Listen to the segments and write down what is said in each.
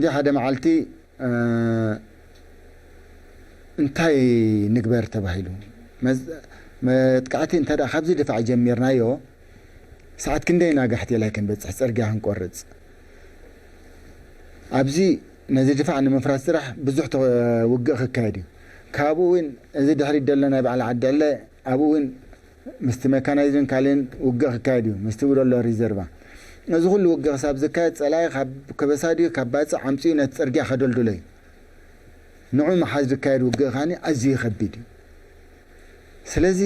ሕጂ ሓደ መዓልቲ፣ እ፣ እንታይ ንግበር ተባሂሉ። መዝ-፣ መጥቃዕቲ እንተ ደኣ ካብዚ ድፋዕ ጀሚርናዮ፣ ሰዓት ክንደይ ናጋሕቲ ላይ ክንበጽሕ፣ ጽርግያ ክንቆርጽ። ኣብዚ ነዚ ድፋዕ ንምፍራስ ጥራሕ ብዙሕ ተ-፣ ውግእ ክካየድ እዩ። ካብኡ እውን እዚ ድሕሪት ዘሎ ናይ በዓል ዓዲ ዕለ፣ ኣብኡ እውን ምስቲ መካናይዝን ካልእን ውግእ ክካየድ እዩ፣ ምስቲ ብኡ ዘሎ ሪዘርቫ። እዚ ኩሉ ውግእ ክሳብ ዝካየድ፣ ጸላኢ ካብ ከበሳ ድዩ ካብ ባጽዕ ኣምጺኡ ነቲ ጽርግያ ከደልድሎ እዩ። ንዑ ምሓዝ ዝካየድ ውግእ ከኣኒ ኣዝዩ ከቢድ እዩ። ስለዚ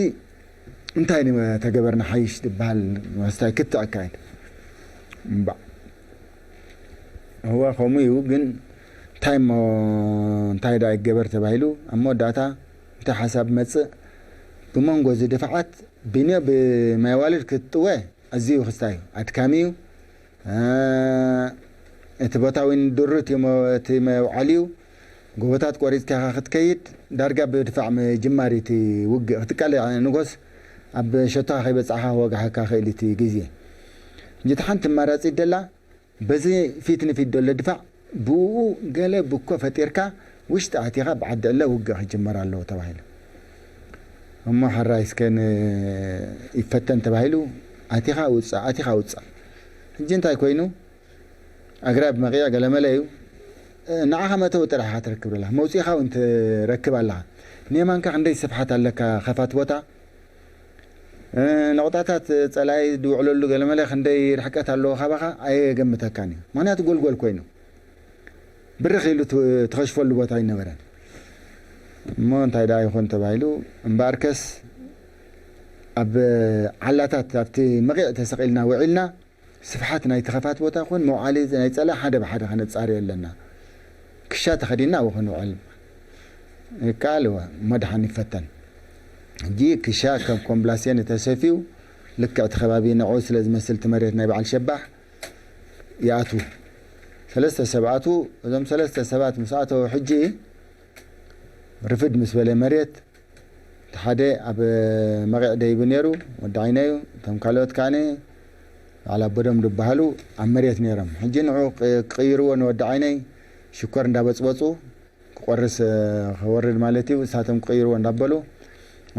እንታይ ንተገበርና ሓይሽ ዝበሃል መስታይ ክትዕ ኣካየድ። እምባእ። እወ፣ ከምኡ እዩ፣ ግን እንታይ እሞ፣ እንታይ ደኣ ይገበር ተባሂሉ፣ ኣብ መወዳእታ እንታይ ሓሳብ መጽእ፣ ብመንጎ እዚ ድፋዓት ብንዮ ብማይ ዋልድ ክትጥወ ኣዝዩ ክስታይ እዩ፣ ኣድካሚ እዩ። እ፣ እቲ ቦታ እውን ድሩት እዩ፣ መ-፣ እቲ መውዓሊ እዩ። ጎቦታት ቆሪጽካ ኢኻ ክትከይድ፣ ዳርጋ ብድፋዕ ምጅማር እቲ ውግእ ክትቃለ ንጎስ ኣብ ሸቶኻ ከይበጻሕካ ክወግሓካ ክእል እቲ ግዜ። እንጂ እቲ ሓንቲ ኣማራጺት ደላ፣ በዚ ፊት ንፊት ደሎ ድፋዕ ብኡ ገለ ብኮ ፈጢርካ ውሽጢ ኣቲኻ ብዓዲ ዕለ ውግእ ክጅመር ኣለዎ ተባሂሉ። እሞ ሕራይ እስከ ን-፣ ይፈተን ተባሂሉ፣ ኣቲኻ ውጻእ፣ ኣቲኻ ውጻእ። ሕጂ እንታይ ኮይኑ? ኣግራብ መቒዕ ገለመለ እዩ። እ፣ ንዓኻ መእተዊ ጥራሕ ኢኻ ትረክብ ዘለኻ። መውጺእኻ እውን ትረክብ ኣለኻ። ንየማንካ ክንደይ ስፍሓት ኣለካ፣ ከፋት ቦታ። እ፣ ነቑጣታት ጸላኢ ዝውዕለሉ ገለመለ ክንደይ ርሕቀት ኣለዎ ካባኻ ኣየገምተካን እዩ። ምኽንያቱ ጎልጎል ኮይኑ። ብርኽ ኢሉ ት-፣ ትኸሽፈሉ ቦታ ኣይነበረን። እሞ እንታይ ደኣ ይኾን ተባሂሉ፣ እምበኣርከስ ኣብ ዓላታት ኣብቲ መቒዕ ተሰቒልና ውዒልና፣ ስፍሓት ናይቲ ከፋት ቦታ ይኹን መውዓሊ ናይ ጸላኢ ሓደ ብሓደ ከነጻርዮ ኣለና። ክሻ ተኸዲንና ኣብኡ ክንውዕል ይከኣል እወ፣ እሞ ደሓን ይፈተን። ሕጂ ክሻ ከም ኮምብላስዮን ተሰፍዩ፣ ልክዕ እቲ ከባቢ ንዑ ስለ ዝመስል እቲ መሬት ናይ በዓል ሸባሕ ይኣትዉ። ሰለስተ ሰብ ኣትዉ። እዞም ሰለስተ ሰባት ምስ ኣተዉ ሕጂ ርፍድ ምስ በለ መሬት፣ እቲ ሓደ ኣብ መቒዕ ደይቡ ነይሩ፣ ወዲ ዓይነዩ፣ እቶም ካልኦት ከኣነ በዓል ኣቦዶም ዝበሃሉ ኣብ መሬት ነይሮም። ሕጂ ንዑ ቅ-፣ ክቕይርዎ ንወዲ ዓይነይ ሽኮር እንዳበጽበጹ፣ ክቆርስ፣ እ፣ ክወርድ ማለት እዩ። እሳቶም ክቕይርዎ እንዳበሉ፣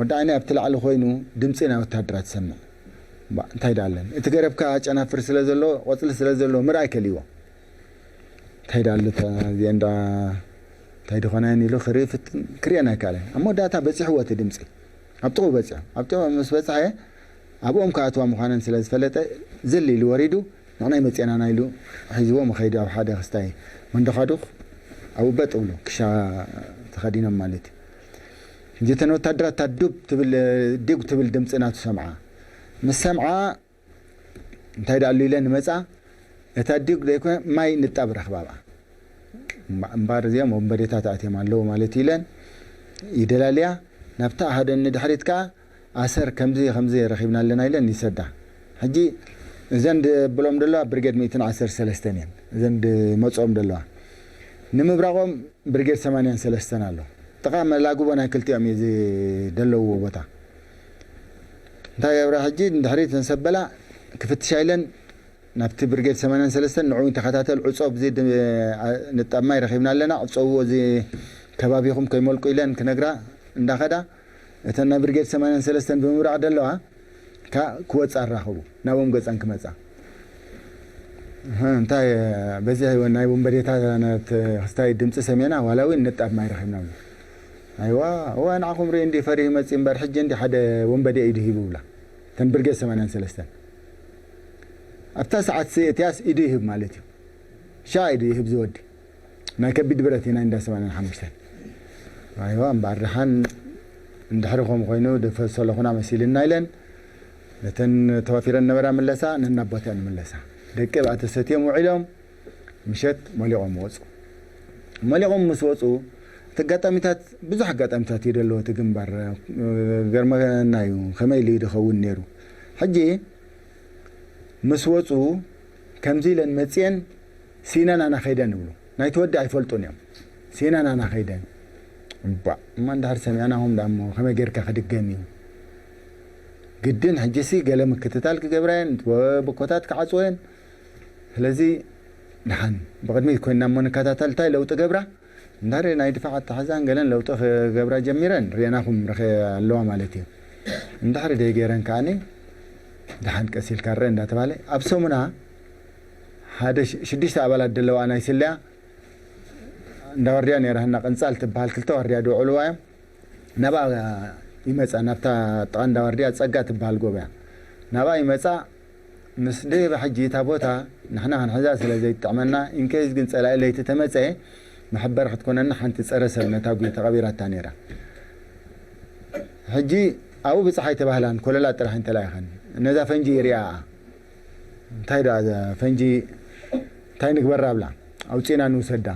ወዲ ዓይነ ኣብቲ ላዕሊ ኮይኑ ድምጺ ናይ ወታደራት ትሰምዕ። እምባ፣ እንታይ ደኣ ኣለን? እቲ ገረብካ ጨናፍር ስለ ዘሎ፣ ቆጽሊ ስለ ዘሎ ምርኣይ ከልይዎ። እንታይ ደኣ ኣሎ እታ እዚአ እንዳ፣ እንታይ ድኾና እየን ኢሉ ክርኢ ፍትን-፣ ክርእየን ኣይከኣለን። ኣብ መወዳእታ በጺሕዎ እቲ ድምጺ። ኣብ ጥቕኡ በጺሑ። ኣብ ጥቕኡ ምስ በጽሐ፣ ኣብኦም ክኣትዋ ምዃነን ስለ ዝፈለጠ፣ ዝል ኢሉ ወሪዱ፣ ንሕና ይመጽኤና ኢና ኢሉ ሒዝዎም ኸይዱ ኣብ ሓደ ክስታይ መንደኻዱኽ ኣብኡ በጥ ብሉ፣ ክሻ ተኸዲኖም ማለት እዩ። ሕጂ እተን ወታደራት እታ ዱብ ትብል፣ ዲግ ትብል ድምጺ ናቱ ሰምዓ። ምስ ሰምዓ እንታይ ደኣ ኣሉ ኢለን ንመጻ፣ እታ ዲግ ደይኮነ ማይ ንጣብ ረኽባ ኣብኣ። እምባ-፣ እምበኣር እዚኦም ወንበዴታት ኣትዮም ኣለዉ ማለት እዩ ኢለን ይደላልያ። ናብታ ኣሃደን ንድሕሪት ከኣ ኣሰር ከምዚ ከምዚ ረኺብና ኣለና ኢለን ይሰዳ። ሕጂ እዘን ድብሎም ዘለዋ ብርጌድ ሚእትን ዓሰርተ ሰለስተን እየን። እዘን ድመጽኦም ዘለዋ። ንምብራቖም ብርጌድ ሰማንያን ሰለስተን ኣሎ። ጥቓ መላግቦ ናይ ክልቲኦም እዩ እዚ ደለውዎ ቦታ። እንታይ ገብራ ሕጂ ንድሕሪት እንሰበላ ክፍትሻ ኢለን ናብቲ ብርጌድ ሰማንያን ሰለስተን ንዕኡ ተኸታተል፣ ዕጾ ብዚ ድ-፣ ኣ-፣ ንጣብ ማይ ረኺብና ኣለና፣ ዕጸውዎ እዚ ከባቢኹም ከይመልቁ ኢለን ክነግራ እንዳኸዳ፣ እተን ናይ ብርጌድ ሰማንያን ሰለስተን ብምብራቕ ደለዋ፣ ካ-፣ ክወጻ ኣራኸቡ፣ ናብኦም ገጸን ክመጻ። እህ፣ እንታይ፣ በዚ ናይ ወንበዴታት ክስታይ ድምጺ ሰሜና፣ ዋላ እውን ንጣብ ማይ ረኺብና ኣሎ። ኣይዋ፣ እዋ፣ ንዓኹም ርኢ እንዲ ፈሪሁ መጺኡ እምበር፣ ሕጂ እንዲ ሓደ ወንበዴ ኢዱ ሂቡ ብላ። እተን ብርጌድ ሰማንያን ሰለስተን። ኣብታ ሰዓት ሲ-፣ እቲያስ ኢዱ ይህብ ማለት እዩ። ሻ ኢዱ ይህብ ዝወዲ። ናይ ከቢድ ብረት ኢና እንዳ ሰማንያን ሓሙሽተ። ኣይዋ፣ እምበኣር ደሓን እንድሕሪ ከምኡ ኮይኑ፣ ድፈሰለኹና መሲልና ኢለን፣ ነተን ተዋፊረን ነበራ ምለሳ፣ ነናቦተን ምለሳ። ደቂ ኣብኣ ተሰትዮም ውዒሎም፣ ምሸት መሊቖም ወጹ። መሊቖም ምስ ወጹ፣ እቲ ኣጋጣሚታት፣ ብዙሕ ኣጋጣሚታት እዩ ደለዎ እቲ ግንባር። ገርመና እዩ፣ ከመይ ኢሉ እዩ ድኸውን ነይሩ። ሕጂ፣ ምስ ወጹ፣ ከምዚ ኢለን መጽየን፣ ሲነን ኣና ኸይደን ይብሉ። ናይቲ ወዲ ኣይፈልጡን እዮም። ሲነን ኣና ኸይደን። እባ፣ እማ እንድሕር ሰሚዕናኹም ደኣ እሞ ከመይ ጌርካ ክድገም እዩ? ግድን ሕጂሲ ገለ ምክትታል ክገብራ እየን፣ ብኮታት ክዓጽወ እየን። ስለዚ ደሓን ብቕድሚት ኮይና እሞ ንከታተል፣ እንታይ ለውጢ ገብራ? እንድሕሪ ናይ ድፋዕ ኣተሓዛን ገለን ለውጢ ክገብራ ጀሚረን ርኤናኹም ረኸ ኣለዋ ማለት እዩ። እንድሕሪ ደይ ገይረን ከዓኒ ደሓን ቀስ ኢልካ ርአ እንዳተባለ፣ ኣብ ሰሙና ሓደ ሽ- ሽዱሽተ ኣባላት ዘለዋ ናይ ስለያ እንዳ ዋርድያ ነይራ። ህና ቅንጻል ትበሃል ክልተ ዋርድያ ድውዕልዋ እዮም። ናብኣ ይመጻ፣ ናብታ ጥቓ እንዳ ዋርድያ ጸጋ ትበሃል ጎበያ ናብኣ ይመጻ። ምስ ደየበ ሕጂ እታ ቦታ ንሕና ክንሕዛ ስለ ዘይትጥዕመና፣ ኢንኬይስ ግን ጸላኢ ለይቲ ተመጸ መሐበሪ ክትኮነና ሓንቲ ጸረ ሰብ ነታ ጉይ ተቐቢራታ ነይራ። ሕጂ ኣብኡ ብጻሕ ኣይተባህላን፣ ኮለላ ጥራሕ እንተላይኸን ነዛ ፈንጂ ይሪኣ። እንታይ ደኣ እዛ ፈንጂ እንታይ ንግበራ ብላ፣ ኣውጺና ንውሰዳ።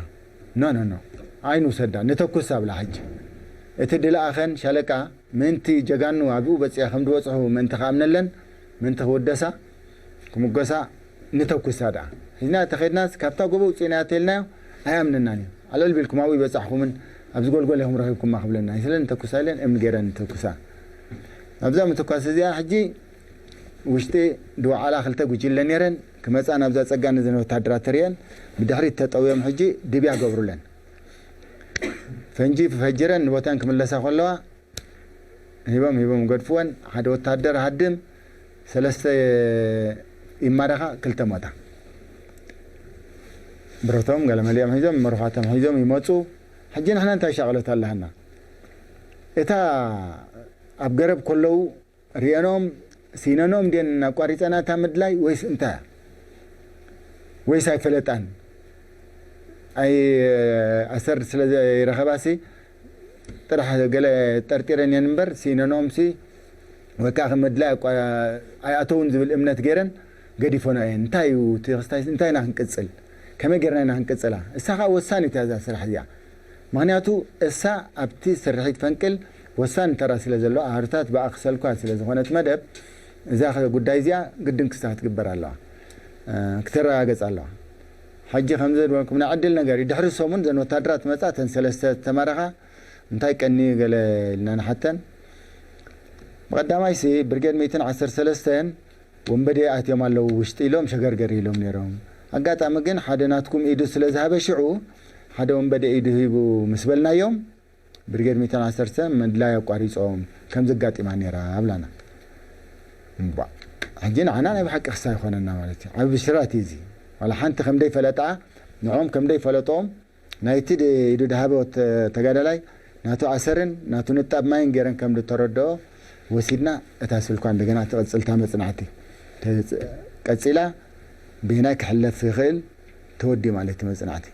ኖ ኖ ኖ፣ ኣይንውሰዳ፣ ንተኩሳ ብላ። ሕጂ እቲ ድልኣኸን ሻለቃ ምእንቲ ጀጋኑ ኣብኡ በጺያ ከም ዝበጽሑ ምእንቲ ክኣምነለን፣ ምእንቲ ክውደሳ ክምጎሳ፣ ንተኩሳ ደኣ ሒዝና ተኸድናስ ካብታ ጎቦ ውፅእና ተልናዮ ኣይኣምነናን እዩ። ኣልዕል ቢልኩም ኣብኡ ይበጻሕኩምን ኣብዚ ጎልጎል ኢኹም ረኺብኩማ ክብለና እዩ። ስለ ንተኩሳ ኢለን እምኒ ገይረን ንተኩሳ። ኣብዛ ምትኳስ እዚኣ ሕጂ ውሽጢ ድወዓላ ክልተ ጉጅለ ነይረን ክመፃ ናብዛ ፀጋ ነዘን ወታደራት ተሪአን ብድሕሪት ተጠውዮም ሕጂ ድብያ ገብሩለን። ፈንጂ ፈጅረን ንቦተን ክምለሳ ከለዋ ሂቦም ሂቦም ገድፍወን። ሓደ ወታደር ሃድም፣ ሰለስተ ይማረኻ፣ ክልተ ሞታ። ብረቶም ገለ መሊኦም ሒዞም፣ መርኳቶም ሒዞም ይመፁ። ሕጂ ንሕና እንታይ ሻቕሎት ኣለሃና? እታ ኣብ ገረብ ከለዉ ሪአኖም ሲነኖም ድየን ኣቋሪፀና እታ ምድላይ ወይስ እንታይ? ወይስ ኣይፈለጣን? ኣይ ኣሰር ስለ ዘይረኸባሲ ጥራሕ ገለ ጠርጢረን እየን እምበር፣ ሲነኖምሲ ወይ ከዓ ከም ምድላይ ኣቋ- ኣይኣተውን ዝብል እምነት ገይረን ገዲፈኖ እየን። እንታይ እዩ እቲ ክስታይ? እንታይ ኢና ክንቅፅል? ከመይ ገይርና ኢና ክንቅፅላ? እሳ ከዓ ወሳኒት እያ እዛ ስራሕ እዚኣ። ምኽንያቱ እሳ ኣብቲ ስርሒት ፈንቅል ወሳኒ ተራ ስለ ዘለዎ፣ ኣህርታት ብኣ ክሰልኳ ስለ ዝኾነት መደብ፣ እዛ ጉዳይ እዚኣ ግድን ክስታ ክትግበር ኣለዋ፣ እ፣ ክተረጋገጽ ኣለዋ። ሕጂ ከምዚ ዝበልኩም ናይ ዕድል ነገር እዩ። ድሕሪ ሰሙን እዘን ወታደራት መጻ፣ እተን ሰለስተ ዝተማረኻ እንታይ ቀንዩ ገለ ኢልና ንሓተን። ብቐዳማይሲ ብርጌድ ሚእትን ዓሰርተ ሰለስተን ወንበዴ ኣትዮም ኣለዉ ውሽጢ ኢሎም ሸገርገር ኢሎም ነይሮም። ኣጋጣሚ ግን ሓደ ናትኩም ኢዱ ስለ ዝሃበ ሽዑ ሓደ ወንበዴ ኢዱ ሂቡ ምስ በልናዮም፣ ብርጌድ ሚእትን ዓሰርተ ምድላይ ኣቋሪጾም ከም ዘጋጢማ ነይራ ኣብላና። እምቧ። ሕጂ ንዓና ናይ ብሓቂ ክሳ ይኾነና ማለት እዩ። ዓቢ ብሽራት እዩ እዚ። ዋላ ሓንቲ ከም ደይፈለጣ፣ ንዕኦም ከም ደይፈለጦም፣ ናይቲ ድ- ኢዱ ድሃበ ወተ- ተጋዳላይ ናቱ ኣሰርን ናቱ ንጣብ ማይን ገይረን ከም ዝተረድኦ ወሲድና፣ እታ ስልኳ እንደገና ትቕጽልታ መጽናዕቲ ተጽ- ቀጺላ፣ ብናይ ክሕለፍ ይኽእል ተወዲኡ ማለት እዩ መጽናዕቲ።